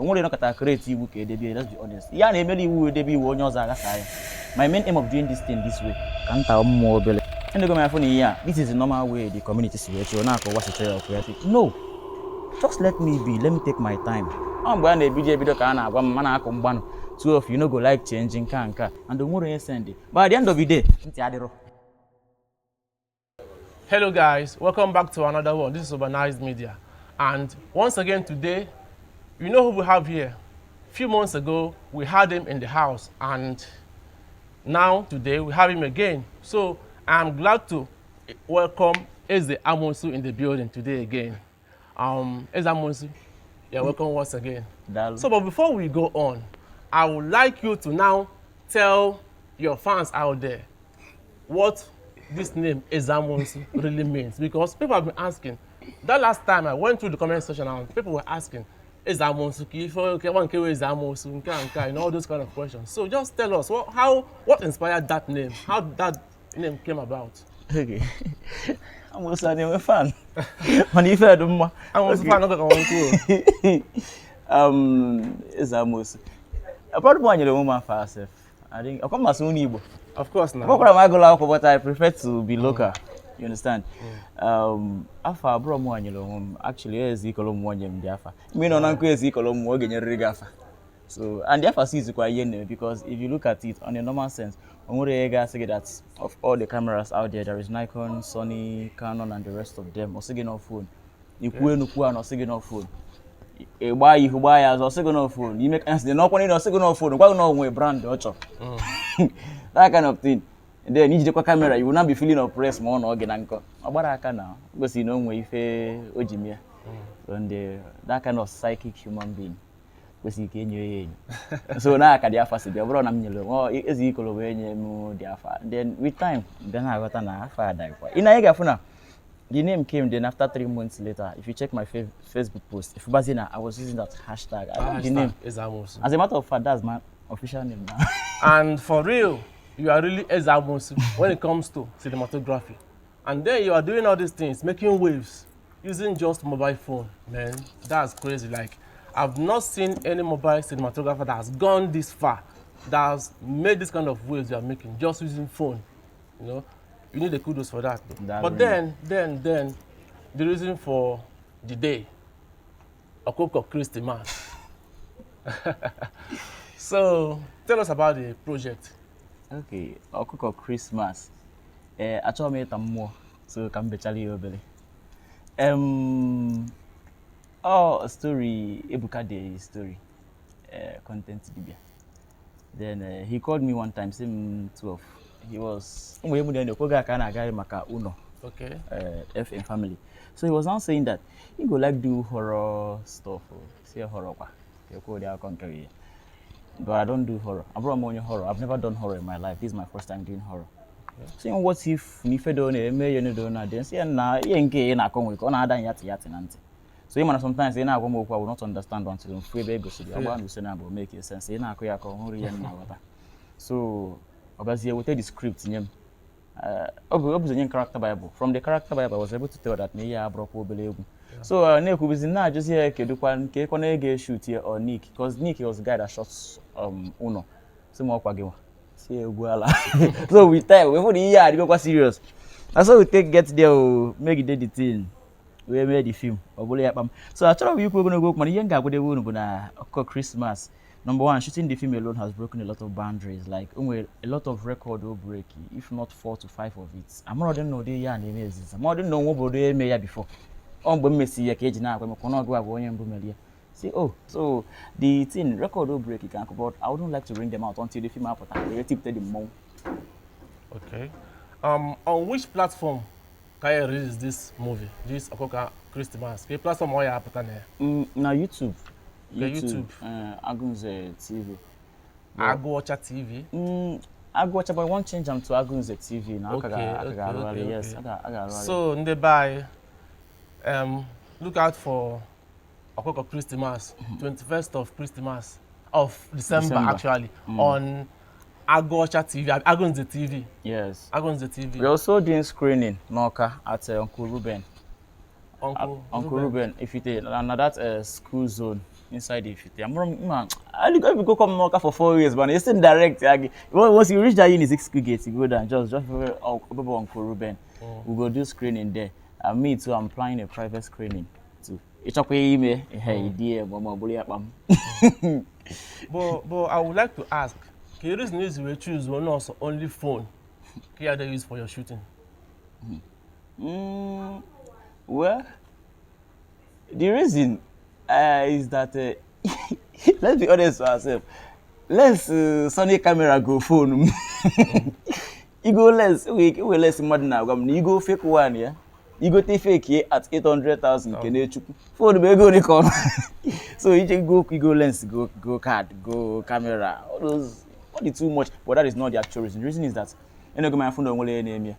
O nwere nọkọta create iwu ka edebe. Let's be honest, ihe a na-emere iwu edebe iwu, onye ọzọ aghasa ya. My main aim of doing this thing this way, ka m taa mmụọ obere enego m afọ na ihe a, this is the normal way the community si wee chọọ na-akọ ụwa si chọọ ya ọkụ ya. No, just let me be, let me take my time. Ọ mgbe a na-ebido ebido ka a na-agwa m ma na-akụ mgbanụ two of you no go like change nke a nke a and o nwere onye send, but at the end of the day, ntị adịrọ. Hello guys, welcome back to another one. This is Urbanized Media. And once again today, you know who we have here. A few months ago, we had him in the house, and now today we have him again. So I'm glad to welcome Eze Amosu in the building today again. Eze Amosu, you're welcome once again. Daalụ. So, but before we go on, I would like you to now tell your fans out there what this name Ezamonsu really means, because people have been asking. That last time I went through the comment section and people were asking, Ezamonsu, Ezamonsu, nke a, nke a, and all those kind of questions. So just tell us what inspired that name, how that name came about. Okay. Amosu a na-enwe fan mana ife dị mma. Amosu fan oge ka nwa kwuo. Eze Amosu. Apart from nyere onwe m afa sef. I think ọkwa mmasị onye Igbo. Of course now. Ọkwakwara m agụla akwụkwọ, but I prefer to be local. You understand? Afa abụrọ m nyere onwe m. Actually, eze ikolo mmụọ nye m dị afa. Mgbe ị nọ na nkụ eze ikolo mmụọ, ọ ga-enyerịrị gị afa. So, and the afa si kwa ihe na because if you look at it on a normal sense, o nwere ihe ga-asị gị that of all the cameras out there, there is Nikon, Sony, Canon and the rest of them. Ọ sị gị no phone. Ikwu enu kwuo na ọ sị gị no phone. Ị gbaa ya ihu gbaa ya azụ, ọ sị gị no phone. Ime ka sị n'ọkwa niile, ọ sị gị no phone. Gwa gị na o nwee brand ọ chọrọ. That kind of thing. And then ijidekwa camera, you will not be feeling oppressed ma ọ nọ gị na nkọ. Ọ gbara aka na o gosiri na o nwee ife o ji mie. So ndị that kind of psychic human being kwesịrị ka enyo ya enyo. So na aka dị afa si bịa, ọ bụrụ na m nyere ọ eze ikolo wee nye m dị afa. Then with time, bịa na-aghọta na afa adaghịkwa. Ị na ị ga-afụ na the name came then after 3 months later. If you check my Facebook post, if you na I was using that hashtag. I love the name. Ezamonsu. As a matter of fact, that's my official name now. And for real, you are really Ezamonsu when it comes to cinematography. And then you are doing all these things, making waves, using just mobile phone. Man, that's crazy. Like, I've not seen any mobile cinematographer that has gone this far, that has made this kind of waves you are making, just using phone. You know, you need the kudos for that though. That But really- then, the reason for the day, Okuko Christmas. So, tell us about the project. Okay, ọkụkọ Christmas. Ee, achọghị m ịta mmụọ, so ka m bechara ya obere. Ọ story Ebuka the story, content dibia. Then he called me one time, same 12. He was ụmụ ihe mụ na ya na-ekwu oge a ka a na-agaghị maka ụlọ. FM family. So he was now saying that he go like do horror stuff. Oh. Say horror kwa. Ekwu ụdị akụkọ nke ya. But I don't do horror. Abụrọ m onye horror. I've never done horror in my life. This is my first time doing horror. So what if n'ife do na-eme ihe do na then say na ihe nke ị na-akọ nwere ka ọ na-ada yatị yatị na ntị. So ị mana sometimes ị na-agwa m okwu, I will not understand until m fụ ebe e gosiri ya. Gba na use na bụ make sense. Ị na-akụ ya ka ọ hụrụ ihe m na-aghọta. So ọ bịazie weta the script nye m. Ọ bụzi onye character Bible. From the character Bible, I was able to tell that na ihe a abụrụkwa obere egwu. So na-ekwubizi na-ajụzi ya kedụkwa nke kwa na-ege shoot ya or Nick, because Nick was the guy that shot ụnọ. So ma ọkwa gị nwa si egwu ala. So with time, we hụ na ihe a adịgokwa serious. Na so we take get there o megide the thing wee mee the film, ọ bụrụ ya kpam. So achọrọ m ikwu ogologo okwu, mana ihe m ga-agwadebe unu bụ na ọkụkọ Christmas, number one, shooting the film alone has broken a lot of boundaries. Like, o nwere a lot of record o break, if not four to five of it. Amarọdị na ụdị ya na-eme ezizi, amarọdị na onwe obodo eme ya before. Ọ mgbe m mesiri ya ka eji na-agwa m ka ọnụọgụ a bụ onye mbụ mere ya. See, oh, so the thing record o break ka nkụ, but I wouldn't like to bring them out until the film apụta wee tipụta the mmọnwụ. Okay. On which platform can you release this movie, this Okuko Christmas? Okay, platform ọ ya apụta na ya? Na YouTube. Okay, YouTube. Agunze TV. Agụọcha TV. Agụọcha, but I want change am to Agunze TV na aka aka ga-arụgharị. Yes, a ga-arụgharị. So, ndị be anyị, look out for Okuko Christmas, 21st of Christmas, of December, December. Actually, on Agụọcha TV, Agunze TV. Yes. Agunze TV. We're also doing screening n'Awka at Uncle Ruben. Uncle, Uncle Ruben, if you take and that school zone. Inside Ifite. I'm from man. I look if you go come Awka for 4 years, man. It's still direct. Once you reach that Unizik school gate, you go down. Just over Uncle Ruben. We go do screening there. And me too, I'm planning a private screening too. Ịchọkwa ime ihe idie ma ọ bụrụ ya kpam. But I would like to ask, the reason is you choose one also only phone ka you dey use for your shooting? Well, the reason is that let's be honest to ourselves. Lens Sony camera go phone m. Igo lens, we lens mmadụ na-agwa m na igo fake one ya. Igote fake ya at 800,000 kene Chukwu. Phone bụ ego ole ka ọ so ije go igo lens, go card, go camera, all those, all the too much. But that is not the actual reason. The reason is that enego my phone onwere na-eme ya.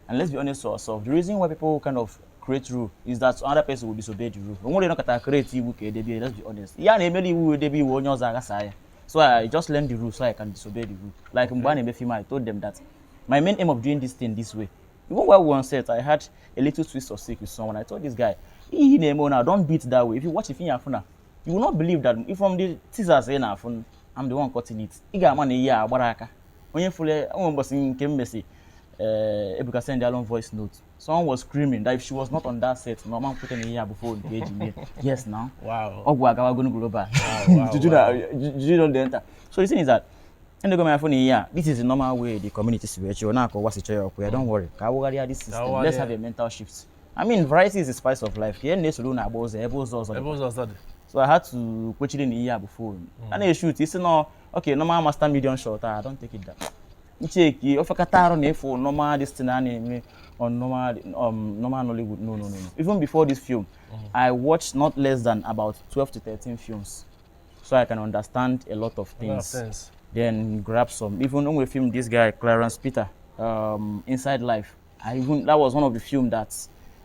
And let's be honest to ourselves, the reason why people kind of create rule is that another person will disobey the rule. Onwere nọkọta create iwu ka edebe, let's be honest. Ya na-emeli iwu edebe iwu onye ọzọ aghasa ya. So I just learned the rule so I can disobey the rule. Like mgbe a na-eme film, I told them that my main aim of doing this thing this way. Even while we were on set, I had a little twist of sick with someone. I told this guy, ihe na-eme now, don't do it that way. If you watch the film afuna, you will not believe that if from the teasers say na afun, I'm the one cutting it. Ị ga-ama na ihe a agbara aka. Onye fụrụ onwe mbọsị nke m mesi Ebuka send their own voice note. Someone was screaming that if she was not on that set, no man put in here before the age. Yes, now. Ọgwụ agawago global. Juju na juju don dey enter. So the thing is that ndị gọọmenti afọ na ihe a, this is the normal way the community si wee chịọ na-akọwa si chọọ ya ọkụ ya. Don't worry, ka awụgharịa this system. Let's have a mental shift. I mean, variety is the spice of life. Ka ihe na-esoro na-agba ụzọ ebe ụzọ ọzọ dị. Ebe ụzọ ọzọ dị. So I had to kwechiri na ihe a bụ phone. A na-eshoot isi nọ, okay, normal master medium shot, I don't take it that. Ncheki ofekata arụ na ịfụ normal this thing a na-eme on normal Nollywood. No, no, no, no. Even before this film, I watched not less than about 12 to 13 films so I can understand a lot of A lot of things. Things. Then grab some. Even when we filmed this guy, Clarence Peter, Inside Life, I even that was one of the film that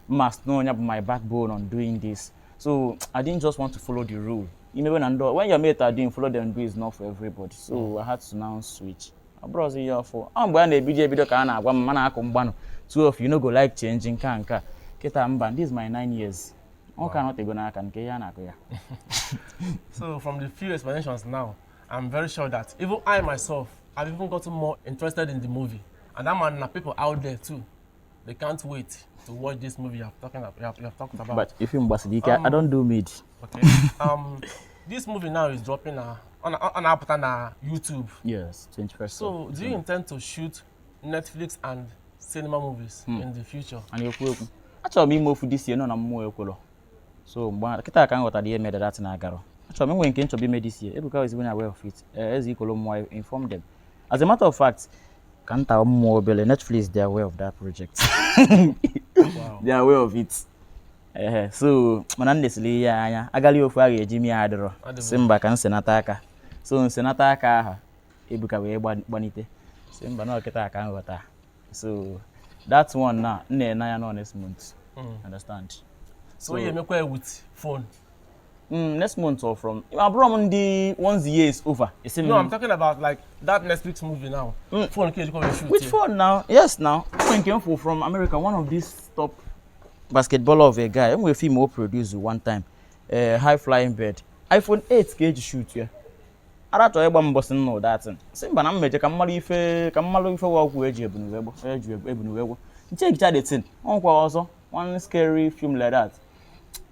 must know my backbone on doing this. So I didn't just want to follow the rule. You know, when your mate are doing follow them do is not for everybody. So I had to now switch. Ọ bụrụ ọzọ ihe ọfụ ọ mgbe a na-ebido ebido ka a na-agwa m ma na-akụ mgbanụ 12, you no go like change nke a nke a kịta mba. This is my 9 years ọ ka anọtego n'aka nke ihe a na-akụ ya. So from the few explanations now, I'm very sure that even I myself have even gotten more interested in the movie. And that man, people out there too, they can't wait to watch this movie you have talked about. But if you mgbasiri ike, I don't do mid. Okay. This movie now is dropping on apụta na YouTube. Yes, 21st. So do you intend to shoot Netflix and cinema movies in the future? A na-ekwu ekwu achọrọ m ime ofu this year nọ na mmụọ ekwelọ so mgbe kịta ka m ghọtara ihe mere that na agarọ achọrọ m enwe nke nchọba ime this year. Ebuka is even aware of it. Eze Ikolo mmụọ inform them. As a matter of fact, ka nta mmụọ obele, Netflix, they are aware of that project. They are aware of it. Ehe, so mana m nesiri ihe anya agali ofu a ga-eji mie adịrọ Adịrọ. Si mba ka m senata aka so nsenata aka ahụ Ebuka wee gbanite si mba na ọkịta ka m ghọta. So that one now m na-ene anya nọ next month. Understand? So you emekwa with phone? Next month or from abụrọ m ndị once the year is over esi m. No, I'm talking about like that Netflix movie now. Phone ka ejikwa wee shoot Which ya. Phone now? Yes, now when came for from America, one of these top basketballer of a guy enwere film o produce one time, High Flying Bird, iPhone 8 ka eji shoot ya. Ara chọrọ ịgba mbọsị nnụ datin si mba na mmeje ka mmalụ ife ka mmalụ ife wa ọgwụ eji ebunu eji ebunu egwu nche egicha the thing ọnkwa ọzọ, one scary film like that,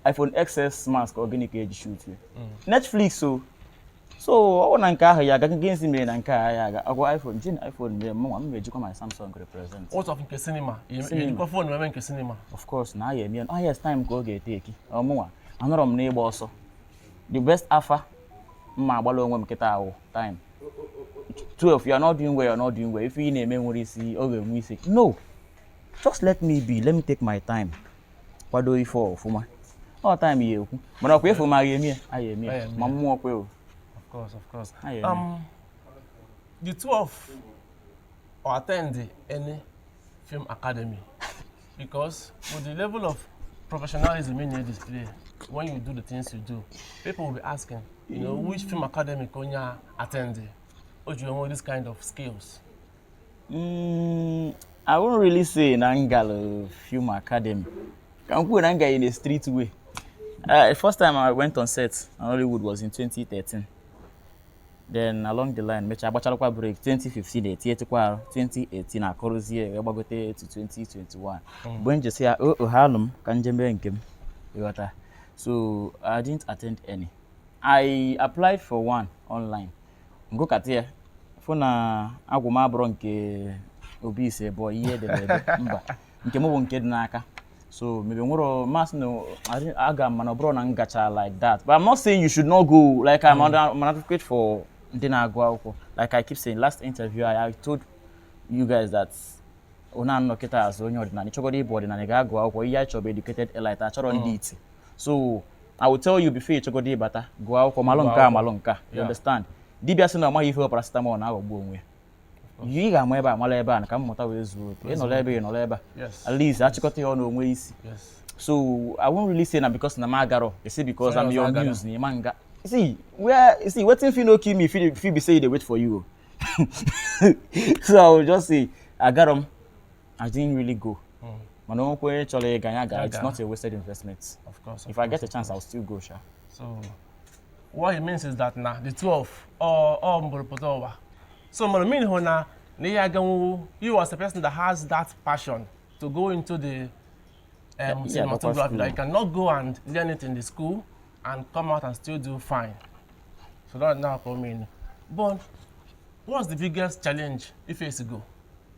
iPhone XS Max ka ọ gịnị ka eji shoot ya. Netflix o. So ọ bụ na nke ahụ ya aga gịnị mere na nke a ya aga ọgwa iPhone ji na iPhone mere mụnwa m ejikwa my Samsung represent. What of nke cinema? You Cinema. ejikwa phone eme nke cinema? Of course na aya eme. Ah yes, time ka ọ ga-eteki ọmụnwa anọrọ m n'ịgba ọsọ. The best afa mma agbala onwe m kịta ahụ time 12, you are not doing well, you are not doing well. Ife ị na-eme nwere isi ọ ga-enwe isi. No, just let me be, let me take my time kwado ife ọfụma. Ọ time ya ekwu mana ọkwa efu ma a ga-eme ya a ga-eme ya A ga-eme ma ya. Mmụọ kwe o. Of course, of course. A ga-eme ya. The 12 or attend any film academy, because with the level of professionalism in your display when you do the things you do, people will be asking, which film academy ka onye a attend? O ji enwe this kind of skills. I won't really say na m gara film academy. Ka m kwuo na m gara in a street way. The first time I went on set on Hollywood was in 2013. Then along the line, mechaa gbacharakwa break 2015, etietekwa arụ 2018, akọrọzie wee gbagote to 2021 mgbe m jesi ya o ha alụ m ka njem mee nke m, ịghọta. So I didn't attend any. I applied for one online, ngụkata ya fụ na agwụ m abụrọ nke obi ise bụ ihe edere ede mba nke m bụ nke dị n'aka. So maybe nwere masị na aga m, mana ọ bụrụ na m gacha like that. But I'm not saying you should not go. Like, I'm an advocate for ndị na-agụ akwụkwọ. Like I keep saying, last interview I told you guys that onye anọ kịta azụ onye ọdịnala ịchọgodo ịbụ ọdịnala, ị ga-agụ akwụkwọ. Ihe anyị chọrọ bụ educated elite, achọrọ ndị iti. So I will tell you, before ịchọgodo ịbata, gụọ akwụkwọ, malụ nke a, malụ nke a. You understand? Dibịa sị na ọ maghị ife paracetamol na-aghọgbu onwe ya. Ị ga-ama ebe a, mara ebe a, ka mmụta wee zuo oke. Ị nọrọ ebe, ị nọrọ ebe a, at least achịkọta ya ọnụ onwe isi. So I won't really say na because na m agarọ. You say because I'm your muse na ịma nga. See where, see wetin fit no kill me fit be say e dey wait for you. So I will just say agarọ m, I didn't really go. Mana onwekwe onye chọrọ ịga, ya gara. It's not a wasted investment. Of course. If I get a chance, I'll still go sha. So what it means is that na the 12 all mbụrụpụta ụwa. So mana mean hụ na na ihe aganwu, you as a person that has that passion to go into the cinematography, that you cannot go and learn it in the school and come out and still do fine. So that now for me. But what's the biggest challenge you face go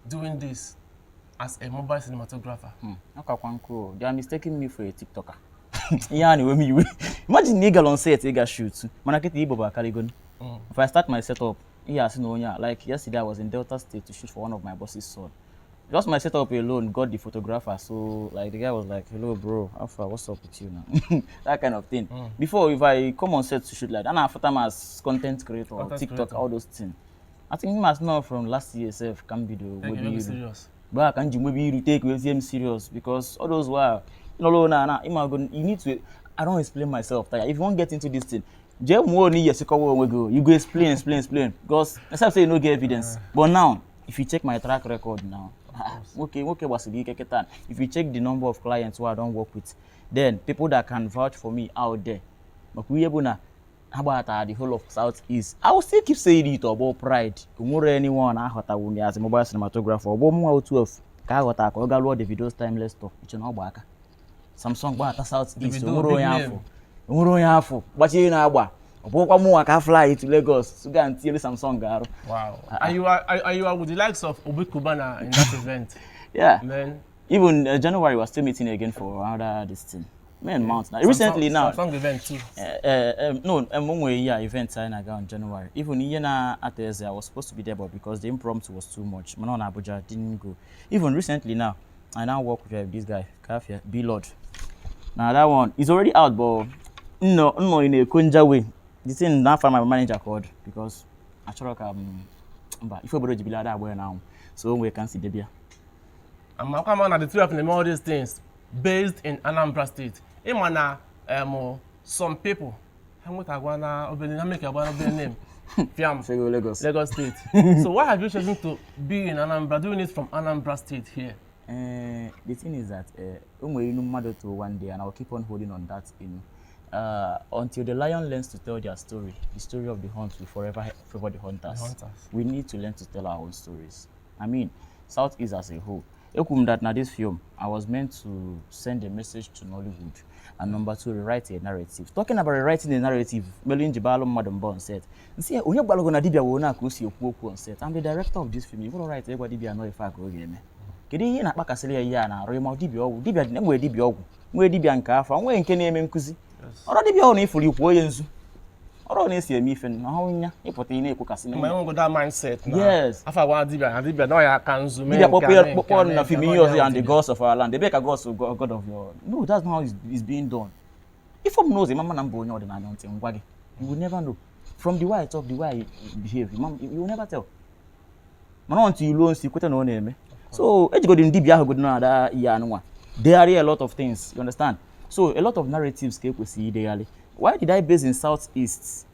doing this as a mobile cinematographer? Ọkakwa nkụ, they are mistaking me for a TikToker. Ihe a na-ewe m iwe, imagine na ị gara on set, ị ga shoot, mana kịta Igbo bụ akarịgo. If I start my setup, ihe asị na onye a. Like yesterday, I was in Delta State to shoot for one of my boss's son. Just my setup alone got the photographer. So like the guy was like, "Hello bro, how far, what's up with you now?" That kind of thing. Before, if I come on set to shoot like that, na-afụta m as content creator, content TikTok, creator. All those things. I think must know from last year sef ka m bido nwebe iru. Mgbe a ka m ji nwebe iru, take wezie m serious, because all those while nọrọ na ịmago, you need to, I don explain myself tire. If you wan get into this thing, jee mụọ na ihe sikọwa onwe gị. You go explain, explain, explain, because except say you no get evidence. But now, if you check my track record now, nwoke nwoke gbasiri ike kịta. If you check the number of clients who I don work with, then people that can vouch for me out there, maka ihe bụ na ha gbatara the whole of South East. I will still keep saying it, ọgbọ pride onwere anyone aghọtawu me as a mobile cinematographer. Ọgbọ mụnwa 12 ka aghọta ka ọ ga lụọ Davido's Timeless Tour. Iche na ọ gba aka Samsung gbata South East, onwere onye afọ, onwere onye afọ gbachie na-agba. Ọ bụrụkwa mụnwa ka fly to Lagos to go and tinyere Samsung arụ. Wow. And you are with the likes of Obi Cubana in that event. Yeah. Man. Even January, we're still meeting again for another this thing. Men mount now. Recently now. Samsung event too. No, onwe year event anyị na-aga on January. Even ihe na Eze, I was supposed to be there, but because the impromptu was too much, man on Abuja didn't go. Even recently now, I now work with this guy, Kafia, B Lord. Now that one is already out, but no, no, in a Kunja way. The thing now find my manager called because I chọrọ ka mba ife obodo ji bila ada agba now, so we can see debia. And Malcolm na the three of them, all these things based in Anambra State. Ịma na some people ha nwetagwa na obere ha make agwa na obere name Fiam Lagos. Lagos State. So why have you chosen to be in Anambra, doing it from Anambra State here? The thing is that o nwere inu mmadụ to one day, and I will keep on holding on that inu. Until the lion learns to tell their story, the story of the hunt will forever favor the hunters. The hunters. We need to learn to tell our own stories. I mean, Southeast as a whole. Ekwum that na this film, I was meant to send a message to Nollywood, and number two, rewrite a narrative. Talking about rewriting a narrative, Melin Jibalo mmadụ mbọ on set. Nsi onye gwara na dibia wo na ka o si ekwu okwu on set. I'm the director of this film. You go write egwa dibia no ife a ka ọ ga-eme. Kedu ihe na-akpakasịrị ya ihe a na-arụ ịma dibia ọgwụ? Dibia dị, enwere dibia ọgwụ, nwee dibia nke afọ, nwee nke na-eme nkụzi. Ọrụ dibia ọrụ na ifuru ikwu onye nzu. Ọrụ na-esi eme ife na ọhụ nya ịpụta ị na-ekwukasị na Ma enwego that mindset na Yes. afọ agwa dibia na dibia na ya aka nzu mee dibia nke a, kpọpụ mee nke kpọpụ a, ọnụ na mee film nke a, ihe ọ ọzọ ya and the dibia. Gods of our land. Ebee ka gods god of your, no, that's not how it's being done. If m knows mama na mbụ onye ọdịnala ntị ngwa gị, you will never know from the way I talk, the way I behave. You will never tell. Mana until you luo nsi kweta na ọ na-eme. So ejigodi m dibia ahụ godo na-ada ihe anụnwa degharị a lot of things, you understand? So a lot of narratives ka ekwesịghị idegharị. Why did I base in South East?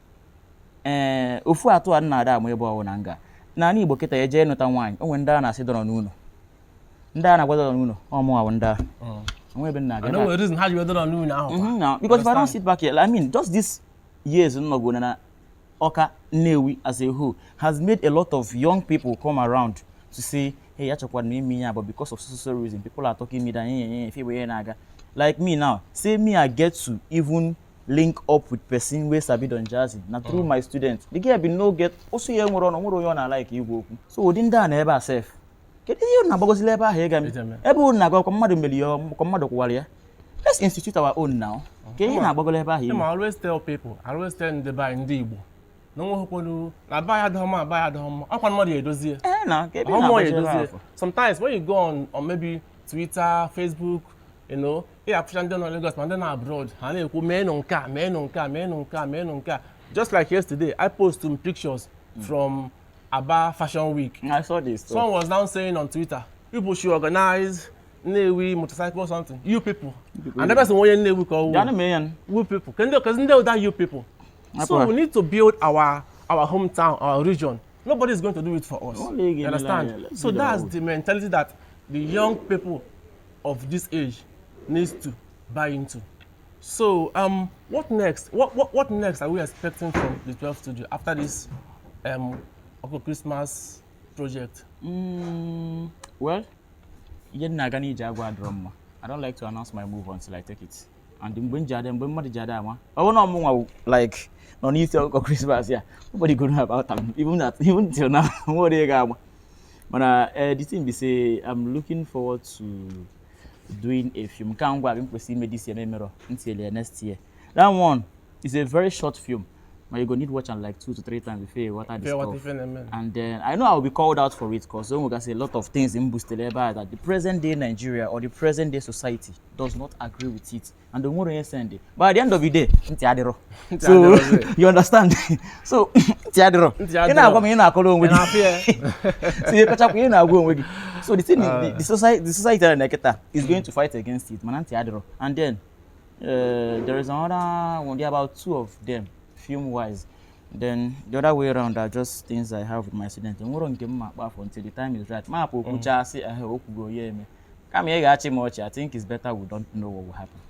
Ee, ofu atụ a na-ada ama ebe ọwụ na nga n'ala Igbo kịta eje ịnụta nwaanyị, o nwere ndị a na-asị dọrọ n'ụlọ, ndị a na-agwa dọrọ n'ụlọ, ọ mụnwa bụ ndị a. Onwe ebe m na-aga. I know the reason how you were on now. Now, because if I don't sit back here, I mean, just this years nọgo na Awka, Nnewi as a whole has made a lot of young people come around to say, hey, achọkwara m ime ihe, but because of so so reason, people are talking me down, yeah, yeah, if ihe na-aga. Like me now, say me I get to even link up with person wey sabi Don Jazzy na through my students. The girl bin no get also ihe nwere ọnụ nwere onye ọ na-alike igwe okwu. So ụdị ndị a na ebe a sef. Kedu ihe unu na-agbagozili ebe ahụ ịga m? Ebe unu na-agwa kwa mmadụ meli ya, kwa mmadụ kwụwara ya. Let's institute our own now. Ka ihe na-agbagolo ebe ahụ ime. I always tell people, I always tell ndị be anyị, ndị Igbo, na onweghịkwanu na be anyị adịghị mma, be anyị adịghị mma, ọkwa mmadụ ya edozie. Eh na, ka ebe ị Ọ mmụọ na-agbaji ebe edozie. ahụ. Sometimes when you go on maybe Twitter, Facebook, ị ga-afụcha ndị nọ Lagos ma ndị nọ abroad, ha na-ekwu meenụ nke a, meenụ nke a, meenụ nke a, meenụ nke a. Just like yesterday, I post some pictures from Aba Fashion Week. I saw this. Someone was now saying on Twitter, people should organize Nnewi motorcycle or something. You people. People, And that person onye Nnewi ka ọ Ya wụ. na mee ya. We people. Can they, because they that you people. So we need to build our hometown, our region. Nobody is going to do it for us. Only You understand? Let's So build our that's own. the mentality that the young people of this age needs to buy into. So what next? What next are we expecting from the 12 Studio after this Uncle Christmas project? Well, ihe m na-aga n'ije agwa adịrọ mma. I don't like to announce my move until I take it. And mgbe m ji ada, mgbe mmadụ ji ada ama, ọ bụrụ na ọmụ nwa like nọ n'isi ọkụkọ Christmas ya, nobody go know about am, even till now, nwere ga-agba. Mana the thing be say, I'm looking forward to doing a film. Nke a ngwa m kwesịrị ime this year memerọ, ntị ya next year. That one is a very short film, but you go need watch am like 2 to 3 times before you water the What stuff. if na-eme? And then I know I will be called out for it because a lot of things in boosted about that the present day Nigeria or the present day society does not agree with it. And the more send it. But at the end of the day, ntị adịrọ. So Adịrọ. you understand? So ntị adịrọ. Ntị Ị na-agwa m adịrọ. ị na-akọrọ onwe Ị na-afụ gị. ya? So ị kachakwa ị na-agwa onwe gị. So the thing is, the society na kịta is going to fight against it. Mana ntị adịrọ. And then there is another one, there are about 2 of them, film wise. Then the other way around are just things I have with my students. Nwere nke m ma akpa afọ until the time is right. Ma apụ okwucha asị ahụ okwugo ya eme. Kama ị ga-achị m ọchị, I think it's better we don't know what will happen.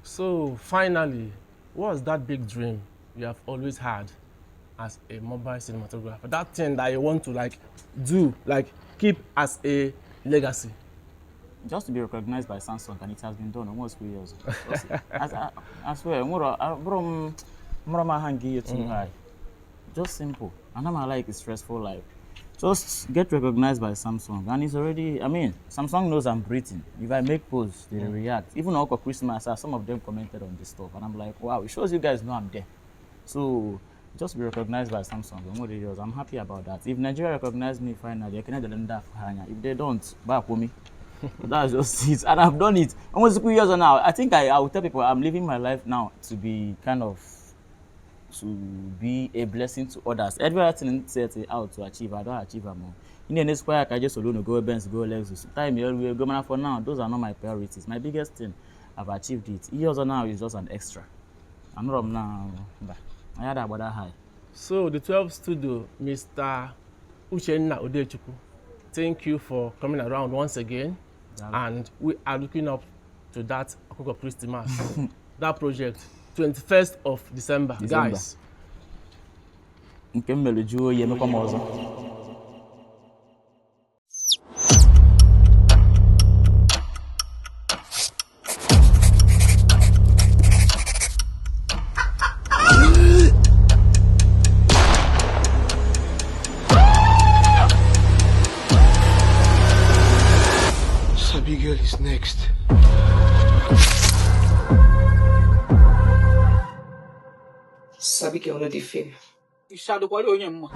So finally, what's that big dream you have always had as a mobile cinematographer? That thing that you want to like do, like keep as a legacy. Just to be recognized by Samsung, and it has been done almost 3 years. I swear, too high. Just simple. And I'm like a stressful life. Just get recognized by Samsung, and it's already. I mean, Samsung knows I'm breathing. If I make posts, they react. Even Uncle Christmas, some of them commented on this stuff, and I'm like, wow, it shows you guys know I'm there. So just be recognized by Samsung. I'm happy about that. If Nigeria recognize me finally, I cannot. If they don't, back with me. That's just it. And I've done it almost 2 years now. I think I will tell people I'm living my life now to be kind of to be a blessing to others. Everything set out to achieve, I don't achieve them all. In the square, I just alone go Benz, go Lexus. Time here go man. For now, those are not my priorities. My biggest thing, I've achieved it. Years now is just an extra. I'm not now. I had about that high. So the 12 Studio, Mr. Uchenna Udechukwu, thank you for coming around once again. And we are looking up to that Okuko Christmas, that project, 21st of December. Guys. Nke m mere jụọ oyi emekwa m ọzọ. Sabi girl is next. Sabi girl no dey fail. Shadow kwari onye mma.